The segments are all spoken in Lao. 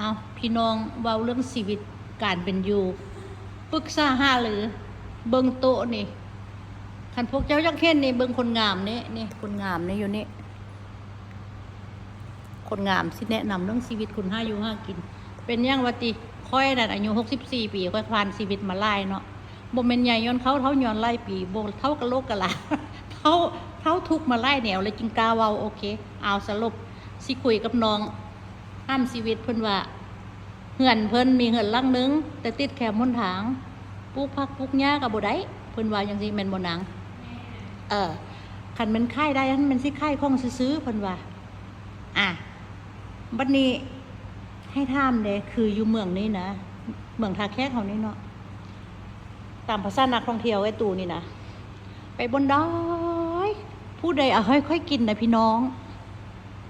ເອົາ ພີ່ນ້ອງເວົ້າເລື່ອງຊີວິດການເປັນຢູ່ ປຶກສາຫາລືເບິ່ງໂຕະນີ້ ຄັນພວກເຈົ້າຢາກເຫັນນີ້ ເບິ່ງຄົນງາມນີ້ ນີ້ຄົນງາມນີ້ຢູ່ນີ້ ຄົນງາມຊິແນະນຳເລື່ອງຊີວິດຄົນຫາຢູ່ຫາກິນ. ເປັນຫຍັງວະຕິ ຂ້ອຍນັ້ນອາຍຸຫົກສິບສີ່ປີ ຂ້ອຍຜ່ານຊີວິດມາຫຼາຍເນາະ. ບໍ່ແມ່ນໃຫຍ່ຍ້ອນເຂົາ ເຖົ້າຍ້ອນຫຼາຍປີ ບໍ່ເຖົ້າກະໂຫຼກກະລາ ເຖົ້າ ເຖົ້າທຸກມາຫຼາຍແນວ ແລ້ວຈຶ່ງກ້າເວົ້າ. ໂອເຄ ເອົາ ສະຫຼຸບ ຊິຄຸຍກັບນ້ອງຫ້າມຊີວິດ ເພິ່ນວ່າ ເຮືອນເພິ່ນມີເຮືອນຫຼັງໜຶ່ງ ແຕ່ຕິດແຄມຫົນທາງ ປູກຜັກປູກຫຍ້າກໍບໍ່ໄດ້ ເພິ່ນວ່າຈັ່ງຊີ້ ແມ່ນບໍ່ນາງ? ເອີ ຄັນແມ່ນຂາຍໄດ້ ຫັ້ນແມ່ນຊິຂາຍຂອງຊື່ໆ ເພິ່ນວ່າ. ອາ ບັດນີ້ໃຫ້ຖາມແດ່ ຄືຢູ່ເມືອງນີ້ນະ ເມືອງທ່າແຂກເຮົານີ້ເນາະ ຕາມພາສານັກທ່ອງທ່ຽວ ເອື້ອຍຕູນີ້ນະ ໄປບ່ອນໃດ ຜູ້ໃດເອົາໃຫ້ຂ້ອຍກິນນະພີ່ນ້ອງ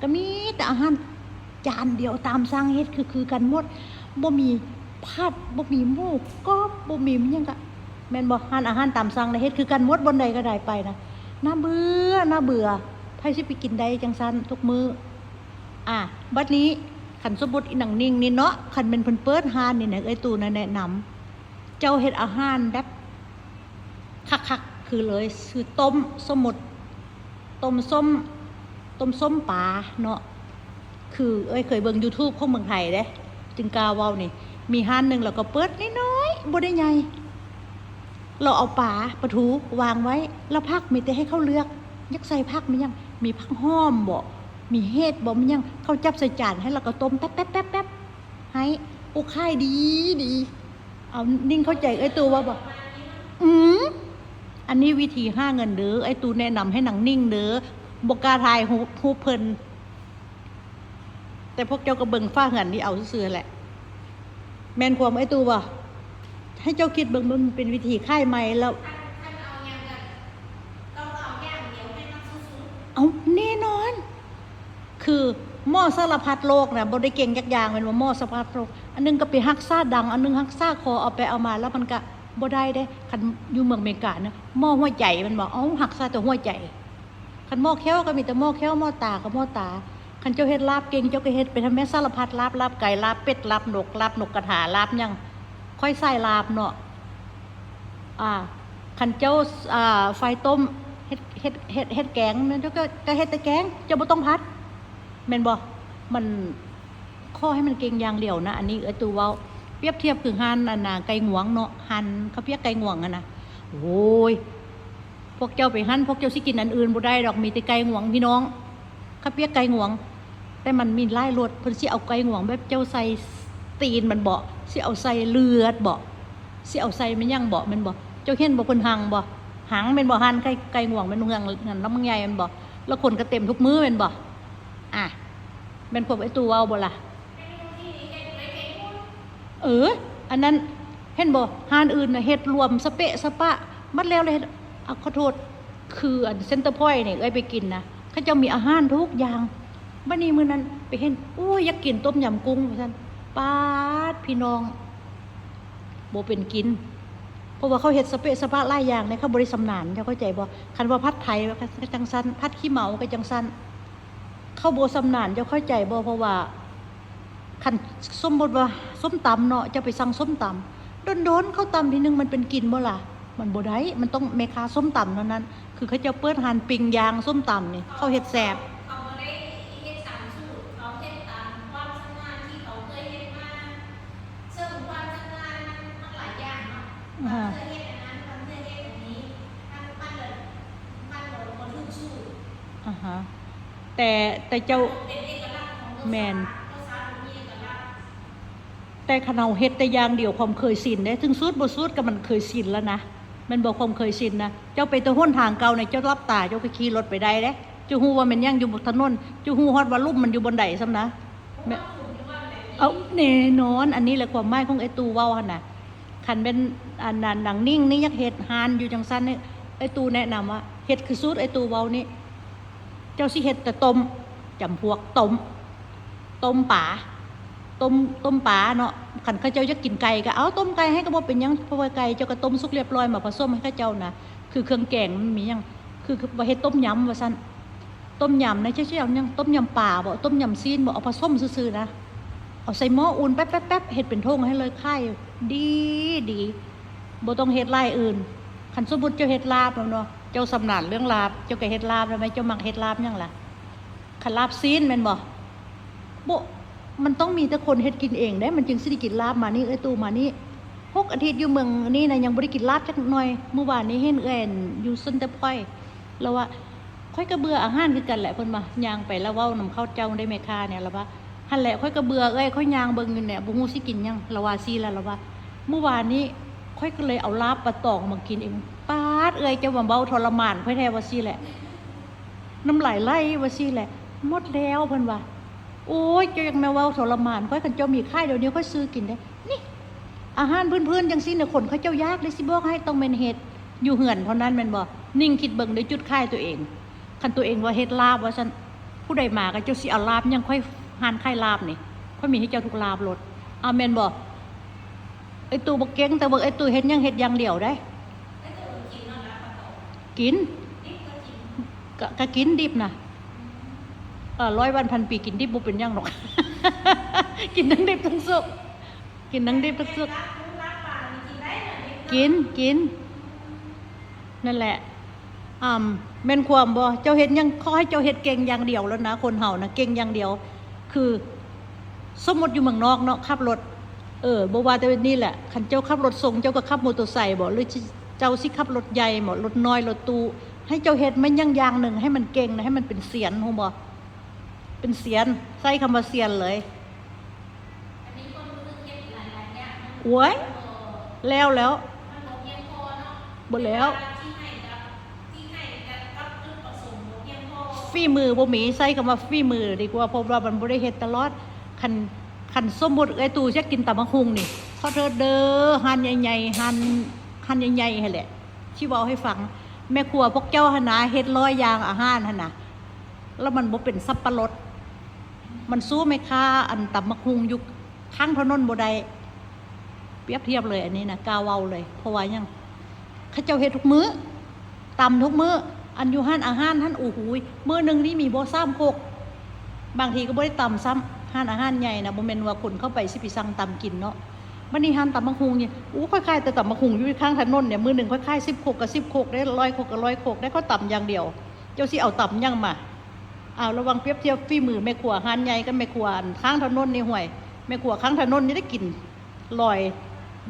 ກໍມີແຕ່ອາຫານຈານດຽວຕາມສັ່ງ ເຮັດຄືໆກັນໝົດ ບໍ່ມີຜັດ ບໍ່ມີໝູກອບ ບໍ່ມີຫຍັງກະ ແມ່ນບໍ່? ຮ້ານອາຫານຕາມສັ່ງນະ ເຮັດຄືກັນໝົດ ບ່ອນໃດກໍໄດ້ໄປນະ ໜ້າເບື່ອ ໜ້າເບື່ອ ໃຜຊິໄປກິນໄດ້ຈັ່ງຊັ້ນທຸກມື້? ອາ ບັດນີ້ ຄັນສົມມຸດອີນາງນິ່ງນີ້ເນາະ ຄັນແມ່ນເພິ່ນເປີດຮ້ານນີ້ນະ ເອື້ອຍຕູນະແນະນຳ ເຈົ້າເຮັດອາຫານແບບຄັກໆ ຄືເລີຍ ຄືຕົ້ມ ສົມມຸດ ຕົ້ມສົ້ມ ຕົ້ມສົ້ມປາເນາະ ຄືເອື້ອຍເຄີຍເບິ່ງຢູທູບຂອງເມືອງໄທເດ້ ຈຶ່ງກ້າເວົ້ານີ້ ມີຮ້ານໜຶ່ງ ລາວກໍເປີດນ້ອຍໆ ບໍ່ໄດ້ໃຫຍ່ ລາວເອົາປາ ປາທູວາງໄວ້ ລະຜັກມີແຕ່ໃຫ້ເຂົາເລືອກ ຢາກໃສ່ຜັກມີຫຍັງ ມີຜັກຫອມບໍ ມີເຫັດບໍ ມີຫຍັງ ເຂົາຈັບໃສ່ຈານໃຫ້ ລະກໍຕົ້ມແປັບໆໆ ໃຫ້ ໂອ້ ຂາຍດີດີ. ເອົາ ນິ່ງເຂົ້າໃຈເອື້ອຍຕູເວົ້າບໍ່? ອືມ ອັນນີ້ວິທີຫາເງິນເດີ ເອື້ອຍຕູແນະນຳໃຫ້ນາງນິ່ງເດີ ບໍ່ກ້າຖ່າຍຮູບ ຮູບເພິ່ນ ແຕ່ພວກເຈົ້າກໍເບິ່ງຝາເຮືອນນີ້ເອົາຊື່ໆແຫຼະ ແມ່ນຄວາມເອື້ອຍຕູບໍ່? ໃຫ້ເຈົ້າຄິດເບິ່ງ ມັນເປັນວິທີຂາຍໃໝ່ແລ້ວ ເອົ້າ ແນ່ນອນ ຄືໝໍສາລະພັດໂລກນະ ບໍ່ໄດ້ເກັ່ງຈັກຢ່າງແມ່ນບໍ່? ໝໍສາລະພັດໂລກ ອັນໜຶ່ງກໍໄປຮັກສາດັງ ອັນໜຶ່ງຮັກສາຄໍ ເອົາໄປເອົາມາແລ້ວມັນກະບໍ່ໄດ້ເດ້. ຄັນຢູ່ເມືອງເມການະ ໝໍຫົວໃຈແມ່ນບໍ່? ເອົ້າ ຮັກສາແຕ່ຫົວໃຈ. ຄັນໝໍແຂ້ວກໍມີແຕ່ໝໍແຂ້ວ ໝໍຕາກໍໝໍຕາ. ຄັນເຈົ້າເຮັດລາບເກັ່ງ ເຈົ້າກໍເຮັດໄປທຳແມ່ ສາລະພັດລາບ ລາບໄກ່ ລາບເປັດ ລາບນົກ ລາບນົກກະທາ ລາບຫຍັງ ຂ້ອຍສາຍລາບເນາະ. ອ່າ ຄັນເຈົ້າ ອ່າ ຝ່າຍຕົ້ມ ເຮັດ ເຮັດ ເຮັດ ເຮັດແກງ ເຈົ້າກໍ ກໍເຮັດແຕ່ແກງ ເຈົ້າບໍ່ຕ້ອງຜັດ ແມ່ນບໍ່? ມັນ ຂໍໃຫ້ມັນເກັ່ງຢ່າງດຽວນະ. ອັນນີ້ເອື້ອຍຕູ້ເວົ້າ ປຽບທຽບຄືຮ້ານ ອັນນ່າ ໄກ່ງວງເນາະ ຮ້ານເຂົ້າປຽກໄກ່ງວງຫັ້ນນະ. ໂອ້ຍ ພວກເຈົ້າໄປຫັ້ນ ພວກເຈົ້າຊິກິນອັນອື່ນບໍ່ໄດ້ດອກ ມີແຕ່ໄກ່ງວງພີ່ນ້ອງ ເຂົ້າປຽກໄກ່ງວງ. ແຕ່ມັນມີຫຼາຍລົດ ເພິ່ນຊິເອົາໄກ່ງວງແບບເຈົ້າໃສ່ຕີນມັນບໍ? ຊິເອົາໃສ່ເລືອດບໍ? ຊິເອົາໃສ່ແມ່ນຫຍັງບໍ? ແມ່ນບໍ່? ເຈົ້າເຫັນບໍ່ ເພິ່ນຫັ່ງບໍ່? ຫັ່ງແມ່ນບໍ່? ຫັ້ນໄກ່ ໄກ່ງວງແມ່ນເຮືອງນັ້ນລຳໃຫຍ່ແມ່ນບໍ່? ແລ້ວຄົນກໍເຕັມທຸກມື້ແມ່ນບໍ່? ອາ ແມ່ນຄວາມເອື້ອຍຕູ້ເວົ້າບໍ່ລະ? ເອີ ອັນນັ້ນເຫັນບໍ່? ຮ້ານອື່ນນະເຮັດລວມສະເປະສະປະ ໝົດແລ້ວເລີຍ. ອາ ຂໍໂທດ ຄືອັນເຊັນເຕີພອຍນີ້ ເອື້ອຍໄປກິນນະ ເຂົາເຈົ້າມີອາຫານທຸກຢ່າງ. ບັດນີ້ມື້ນັ້ນໄປເຫັນ ໂອ້ຍ ຢາກກິນຕົ້ມຍຳກຸ້ງວ່າຊັ້ນ. ປາດ ພີ່ນ້ອງ ບໍ່ເປັນກິນ ເພາະວ່າເຂົາເຮັດສະເປະສະປະຫຼາຍຢ່າງເດ້ ເຂົາບໍ່ໄດ້ຊຳນານ ເຈົ້າເຂົ້າໃຈບໍ່? ຄັນວ່າຜັດໄທກໍຈັ່ງຊັ້ນ ຜັດຂີ້ເມົາກໍຈັ່ງຊັ້ນ ເຂົາບໍ່ຊຳນານ ເຈົ້າເຂົ້າໃຈບໍ່? ເພາະວ່າ ຄັນສົມມຸດວ່າສົ້ມຕຳເນາະ ເຈົ້າໄປສັ່ງສົ້ມຕຳ ດົນໆ ເຂົາຕຳທີໜຶ່ງ ມັນເປັນກິນບໍ່ລະ? ມັນບໍ່ໄດ້ ມັນຕ້ອງແມ່ຄ້າສົ້ມຕຳເທົ່ານັ້ນ. ຄືເຂົາເຈົ້າເປີດຮ້ານປີ້ງຍ່າງສົ້ມຕຳນີ້ ເຂົາເຮັດແຊບ. ເຂົາບໍ່ໄດ້ເຮັດຕາມສູດ ເຂົາເຮັດຕາມຄວາມຊຳນານທີ່ເຂົາເຄີຍເຮັດມາ ເຊິ່ງຄວາມຊຳນານມັນ ມັນຫຼາຍຢ່າງເນາະ. ບາງເທື່ອເຮັດອັນນັ້ນ ບາງເທື່ອເຮັດອັນນີ້ ມັນ ມັນລະ ມັນລະບໍ່ຖືກສູດ. ອາຮະ ແຕ່ ແຕ່ເຈົ້າ ແມ່ນ ແຕ່ຄັນເຮົາເຮັດແຕ່ຢ່າງດຽວ ຄວາມເຄີຍຊິນເດ້ ເຖິງສູດບໍ່ສູດກໍມັນເຄີຍຊິນແລ້ວນະ ແມ່ນບໍ່? ຄວາມເຄີຍຊິນນະ ເຈົ້າໄປແຕ່ຫົນທາງເກົ່ານີ້ ເຈົ້າຫຼັບຕາເຈົ້າກໍຂີ່ລົດໄປໄດ້ເດ້ ເຈົ້າຮູ້ວ່າແມ່ນຫຍັງຢູ່ບົນຖະໜົນ ເຈົ້າຮູ້ຮອດວ່າຫຼຸມມັນຢູ່ບ່ອນໃດຊ້ຳນະ. ເອົ້າ ແນ່ນອນ ອັນນີ້ແຫຼະຄວາມໝາຍຂອງເອື້ອຍຕູ້ເວົ້າຫັ້ນນະ. ຄັນແມ່ນ ອັນນັ້ນ ນາງນິ່ງນີ້ຢາກເຮັດຮ້ານຢູ່ຈັ່ງຊັ້ນນີ້ ເອື້ອຍຕູ້ແນະນຳວ່າ ເຮັດຄືສູດເອື້ອຍຕູ້ເວົ້ານີ້ ເຈົ້າຊິເຮັດແຕ່ຕົ້ມ ຈຳພວກຕົ້ມ ຕົ້ມປາ ຕົ້ມ ຕົ້ມປາເນາະ. ຄັນເຂົາເຈົ້າຢາກກິນໄກ່ກໍເອົາຕົ້ມໄກ່ໃຫ້ກໍບໍ່ເປັນຫຍັງ ເພາະວ່າໄກ່ເຈົ້າກໍຕົ້ມສຸກລຽບຮ້ອຍມາຜະສົມໃຫ້ເຂົາເຈົ້ານະ. ຄືເຄື່ອງແກງມັນມີຫຍັງ ຄື ຄືວ່າເຮັດຕົ້ມຍຳວ່າຊັ້ນ ຕົ້ມຍຳນະ ເຈົ້າຊິເອົາຫຍັງ ຕົ້ມຍຳປາບໍ ຕົ້ມຍຳຊີ້ນບໍ ເອົາຜະສົມຊື່ໆນະ. ເອົາໃສ່ໝໍ້ອຸ່ນແປັບໆໆ ເຮັດເປັນຖົງໃຫ້ເລີຍ ຂາຍດີໆ ບໍ່ຕ້ອງເຮັດຫຼາຍອື່ນ. ຄັນສົມມຸດເຈົ້າເຮັດລາບແລ້ວເນາະ ເຈົ້າຊຳນານເລື່ອງລາບ ເຈົ້າກໍເຮັດລາບໄດ້ໄໝ? ເຈົ້າມັກເຮັດລາບຫຍັງລະ? ຄັນລາບຊີ້ນແມ່ນບໍ່? ບໍ່ ມັນຕ້ອງມີແຕ່ຄົນເຮັດກິນເອງເດ້ ມັນຈຶ່ງຊິໄດ້ກິນລາບ. ມານີ້ ເອື້ອຍຕູ້ມານີ້ ຫົກອາທິດຢູ່ເມືອງນີ້ນະ ຍັງບໍ່ໄດ້ກິນລາບຈັກໜ່ອຍ. ມື້ວານນີ້ເຫັນເອື້ອຍຢູ່ຊັນເຕີພອຍ ລາວວ່າ ຂ້ອຍກໍເບື່ອອາຫານຄືກັນແຫຼະ ເພິ່ນວ່າ. ຍ່າງໄປລາວເວົ້ານຳເຂົາເຈົ້າເດ້ ແມ່ຄ້ານີ້ ລາວວ່າ ຫັ້ນແຫຼະ ຂ້ອຍກໍເບື່ອເອື້ອຍ ຂ້ອຍຍ່າງເບິ່ງຢູ່ແຫຼະ ບໍ່ຮູ້ຊິກິນຫຍັງ ລາວວ່າຊີ້ແຫຼະ. ລາວວ່າ ມື້ວານນີ້ຂ້ອຍກໍເລີຍເອົາລາບປາຕອງມາກິນເອງ. ປາດ ເອື້ອຍ ເຈົ້າວ່າເວົ້າທໍລະມານຂ້ອຍແທ້ ວ່າຊີ້ແຫຼະ. ນ້ຳລາຍໄຫຼ ວ່າຊີ້ແຫຼະ. ໝົດແລ້ວ ເພິ່ນວ່າ. ໂອ້ຍ ເຈົ້າຢ່າມາເວົ້າທໍລະມານຂ້ອຍ ຄັນເຈົ້າມີຂາຍດຽວນີ້ ຂ້ອຍຊື້ກິນເດ້. ນີ້ ອາຫານພື້ນໆ ຈັ່ງຊີ້ນະ ຄົນເຂົາເຈົ້າຢາກເດ້ ຊິບອກໃຫ້. ຕ້ອງແມ່ນເຮັດຢູ່ເຮືອນເທົ່ານັ້ນແມ່ນບໍ່? ນິ່ງຄິດເບິ່ງເດີ ຈຸດຂາຍຕົວເອງ. ຄັນຕົວເອງວ່າເຮັດລາບວ່າຊັ້ນ ຜູ້ໃດມາກໍເຈົ້າຊິເອົາລາບຫຍັງ? ຂ້ອຍ ຮ້ານຂາຍລາບນີ້ ຂ້ອຍມີໃຫ້ເຈົ້າທຸກລາບໂລດ. ອ້າວ ແມ່ນບໍ່? ເອື້ອຍຕູ້ບໍ່ເກັ່ງ ແຕ່ວ່າເອື້ອຍຕູ້ເຮັດຫຍັງ ເຮັດຢ່າງດຽວໄດ໋. ກິນ ກໍ ກໍກິນດິບນະ. ເອີ ຮ້ອຍວັນພັນປີ ກິນດິບບໍ່ເປັນຫຍັງດອກ. ກິນທັງດິບທັງສຸກ ກິນທັງດິບທັງສຸກ. ກິນ ກິນ ນັ້ນແຫຼະ. ອາ ແມ່ນຄວາມບໍ່? ເຈົ້າເຮັດຫຍັງ ຂໍໃຫ້ເຈົ້າເຮັດເກັ່ງຢ່າງດຽວໂລດນະ. ຄົນເຮົານະເກັ່ງຢ່າງດຽວ ຄື ສົມມຸດຢູ່ເມືອງນອກເນາະ ຂັບລົດ ເອີ ບໍ່ວ່າແຕ່ນີ້ແຫຼະ ຄັນເຈົ້າຂັບລົດສົ່ງ ເຈົ້າກໍຂັບມໍເຕີໄຊບໍ ຫຼື ເຈົ້າຊິຂັບລົດໃຫຍ່ບໍ ລົດນ້ອຍ ລົດຕູ້ ໃຫ້ເຈົ້າເຮັດມັນຢ່າງ ຢ່າງໜຶ່ງ ໃຫ້ມັນເກັ່ງນະ ໃຫ້ມັນເປັນຊຽນ ຮູ້ບໍ່? ເປັນຊຽນ ໃຊ້ຄຳວ່າຊຽນເລີຍ. ໂອ້ຍ ແລ້ວ ແລ້ວ ບໍ່ແລ້ວ ຝີມືບໍ່ມີ ໃຊ້ຄຳວ່າຝີມືດີກວ່າ ເພາະວ່າມັນບໍ່ໄດ້ເຮັດຕະຫຼອດ. ຄັນ ຄັນສົມມຸດເອື້ອຍຕູ້ຢາກກິນຕຳບັກຫຸ່ງນີ້ ຂໍໂທດເດີ ຮ້ານໃຫຍ່ໆ ຮ້ານ ຮ້ານໃຫຍ່ໆ ຫັ້ນແຫຼະ ຊິເວົ້າໃຫ້ຟັງ ແມ່ຄົວພວກເຈົ້າຫັ້ນນະ ເຮັດຮ້ອຍຢ່າງອາຫານຫັ້ນນະ ແລ້ວມັນບໍ່ເປັນສັບປະລົດ ມັນສູ້ແມ່ຄ້າ ອັນ ຕຳບັກຫຸ່ງຢູ່ຂ້າງຖະໜົນບໍ່ໄດ້. ປຽບທຽບເລີຍ ອັນນີ້ນະ ກ້າເວົ້າເລີຍ. ເພາະວ່າຫຍັງ? ເຂົາເຈົ້າເຮັດທຸກມື້ ຕຳທຸກມື້. ອັນຢູ່ຮ້ານອາຫານຫັ້ນ ໂອ້ໂຫ ມື້ໜຶ່ງນີ້ມີບໍ່ສາມຄົກ ບາງທີກໍບໍ່ໄດ້ຕຳຊ້ຳ. ຮ້ານອາຫານໃຫຍ່ນະ ບໍ່ແມ່ນວ່າຄົນເຂົ້າໄປຊິໄປສັ່ງຕຳກິນເນາະ. ບັດນີ້ຮ້ານຕຳບັກຫຸ່ງນີ້ ໂອ້ ຂ້ອຍຂາຍແຕ່ຕຳບັກຫຸ່ງຢູ່ຂ້າງຖະໜົນນີ້ ມື້ໜຶ່ງຂ້ອຍຂາຍສິບຄົກກໍສິບຄົກເດ້ ຮ້ອຍຄົກກໍຮ້ອຍຄົກເດ້ ຂ້ອຍຕຳຢ່າງດຽວ. ເຈົ້າຊິເອົາຕຳຫຍັງມາ? ເອົາ ລະຫວ່າງປຽບທຽບຝີມືແມ່ຄົວຮ້ານໃຫຍ່ກັບແມ່ຄົວ ອັນ ຂ້າງຖະໜົນນີ້ ຫ້ວຍ ແມ່ຄົວຂ້າງຖະໜົນນີ້ໄດ້ກິນ ລອຍ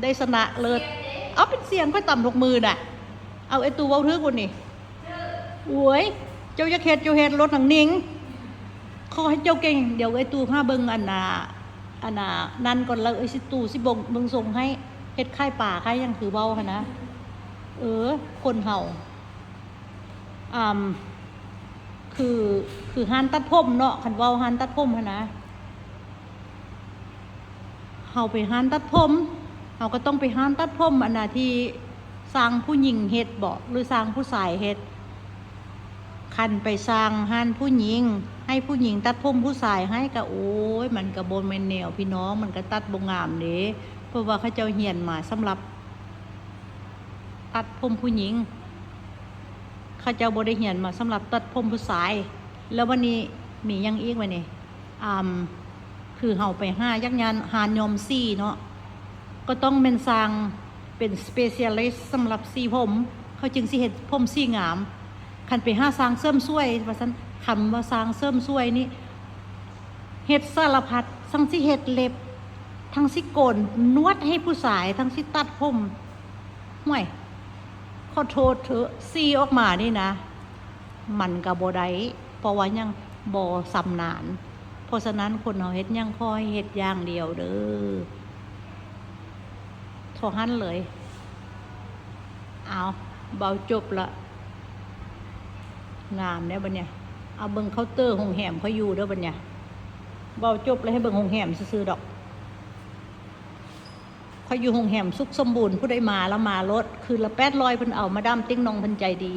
ໄດ້ຊະນະເລີດ. ເອົາ ເປັນຊຽນ ຂ້ອຍຕຳທຸກມື້ນະ. ເອົາ ເອື້ອຍຕູ້ເວົ້າຖືກບໍ່ນີ້? ໂອ້ຍ ເຈົ້າຢາກເຮັດ ເຈົ້າເຮັດໂລດ ນາງນິງ ຂໍໃຫ້ເຈົ້າເກັ່ງ. ດຽວເອື້ອຍຕູ້ຫາເບິ່ງ ອັນນ່າ ອັນນ່າ ນັ້ນກ່ອນ ແລ້ວເອື້ອຍຕູ້ຊິເບິ່ງ ເບິ່ງຊົງໃຫ້ ເຮັດຂາຍປາຂາຍຫຍັງ ຄືເວົ້າຫັ້ນນະ. ເອີ ຄົນເຮົາ ອາ ຄື ຄືຮ້ານຕັດຜົມເນາະ ຄັນເວົ້າຮ້ານຕັດຜົມຫັ້ນນະ ເຮົາໄປຮ້ານຕັດຜົມ ເຮົາກໍຕ້ອງໄປຮ້ານຕັດຜົມ ອັນນ່າ ທີ່ຊ່າງຜູ້ຍິງເຮັດບໍ ຫຼື ຊ່າງຜູ້ຊາຍເຮັດ. ຄັນໄປຊ່າງຮ້ານຜູ້ຍິງ ໃຫ້ຜູ້ຍິງຕັດຜົມຜູ້ຊາຍໃຫ້ ກະ ໂອ້ຍ ມັນກະບໍ່ແມ່ນແນວ ພີ່ນ້ອງ ມັນກະຕັດບໍ່ງາມເດ້ ເພາະວ່າເຂົາເຈົ້າຮຽນມາສຳລັບຕັດຜົມຜູ້ຍິງ ເຂົາເຈົ້າບໍ່ໄດ້ຮຽນມາສຳລັບຕັດຜົມຜູ້ຊາຍ. ແລ້ວບັດນີ້ມີຫຍັງອີກວະນີ້? ອາ ຄືເຮົາໄປຫາຢາກຮ້ານ ຮ້ານຍ້ອມສີເນາະ ກໍຕ້ອງແມ່ນຊ່າງເປັນ specialist ສຳລັບສີຜົມ ເຂົາຈຶ່ງຊິເຮັດຜົມສີງາມ. ຄັນໄປຫາຊ່າງເສີມສວຍວ່າຊັ້ນ ຄຳວ່າຊ່າງເສີມສວຍນີ້ ເຮັດສາລະພັດ ທັງຊິເຮັດເລັບ ທັງຊິໂກນໜວດໃຫ້ຜູ້ຊາຍ ທັງຊິຕັດຜົມ ຫ້ວຍ ຂໍໂທດເຖາະ ສີອອກມານີ້ນະ ມັນກະບໍ່ໄດ້ ເພາະວ່າຫຍັງ? ບໍ່ຊຳນານ. ເພາະສະນັ້ນ ຄົນເຮົາເຮັດຫຍັງ ຂໍໃຫ້ເຮັດຢ່າງດຽວເດີ ເທົ່າຫັ້ນເລີຍ. ເອົາ ເວົ້າຈົບລະ ງາມແລ້ວບັດນີ້. ເອົາ ເບິ່ງເຄົາເຕີໂຮງແຮມຂ້ອຍຢູ່ເດີບັດນີ້. ເວົ້າຈົບລະໃຫ້ເບິ່ງໂຮງແຮມຊື່ໆດອກ. ຂ້ອຍຢູ່ໂຮງແຮມສຸກສົມບູນ ຜູ້ໃດມາລະມາໂລດ ຄືນລະແປດຮ້ອຍ ເພິ່ນເອົາ ມາດາມຕິ່ງໜ່ອງເພິ່ນໃຈດີ.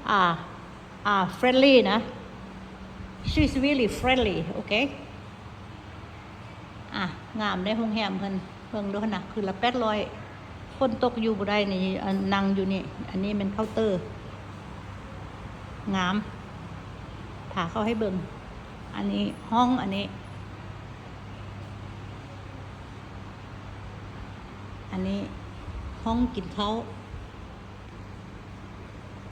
ອາ ອາ friendly ນະ she's really friendly. ໂອເຄ ອາ ງາມເດ້ໂຮງແຮມເພິ່ນ ເບິ່ງດູຫັ້ນນະ ຄືນລະແປດຮ້ອຍ. ຝົນຕົກຢູ່ບໍ່ໄດ້ນີ້ ອັນ ນັ່ງຢູ່ນີ້. ອັນນີ້ແມ່ນເຄົາເຕີ ງາມ ພາເຂົ້າໃຫ້ເບິ່ງ. ອັນນີ້ຫ້ອງ ອັນນີ້ ອັນນີ້ຫ້ອງກິນເຂົ້າ.